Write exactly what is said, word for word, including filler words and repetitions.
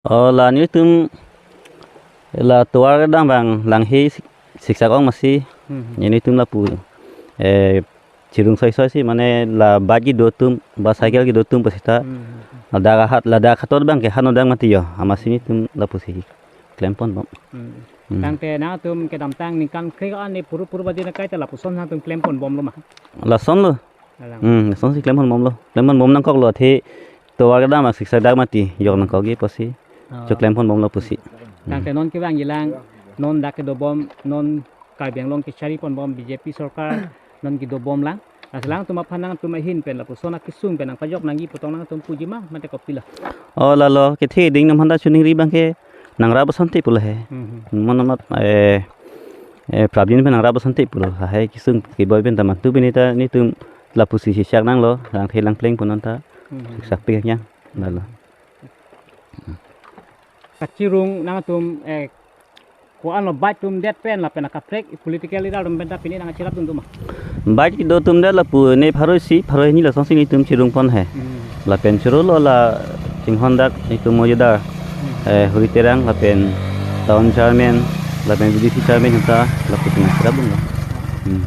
Oh, la nelitum la tovar kedam abang lang he sik-, siksak ong masi. Hmm. Nelitum lapu, eh, chirung soi soi si, mane la bike kedo atum, ba cycle kedo atum pasita. Hmm. Ladak ahat, ladak ahatot abang ke han odang mati jo. Amatsi nelitum lapusi klemponbom. Hmm. Hmm. Tangte nangtum kedamtang ningkan kre-an ne puru puru badi na kaita lapuson nangtum klemponbomlo ma? Lasonlo. Alang. Hmm, lasonsi klemponbomlo. Klemponbom nangkoklo, athe tovar kedam abang siksak dak mati, yok nangkokji pusi. Oh. Cho klemponbomlo pusi. Tangte non kevangjilang, non dak kedobom, non Karbi Anglong kechariponbom B J P sorkar, non kedobomlang. Lasi alangtum aphan nangtum ahin pen lapuson akesung pen nangpajok nangji pu tong nangtum puji ma, mate kopilo? Oh, lalo, kethe ding nam handa chuning ri abang ke nangrap asonte pulo he. Mhm. Mon amat, eh, eh, prabin pen nangrap asonte pulo. Lahai kesung keboi pen ta mantu pen ta nelitum lapusi siksak nanglo, lang the lang pleng pu non ta. Mhm. Siksak pik ya, lalo. Kachirung nangtum, eh, ko-anlo bike atum det pen lapen akaprek political leader atum pen ta pini nangcherapdun atum ma? Bike kedo atum det lapu ne pharo isi, pharo hini lasonsi nelitum chirungpon he. Hmm. Lapen chirolo la chinghon dak nelitum mojadar, Hmm. eh, Huri Terang lapen town chairman, lapen V D C chairman hanta lapu tina cherapdunlo. Hmm.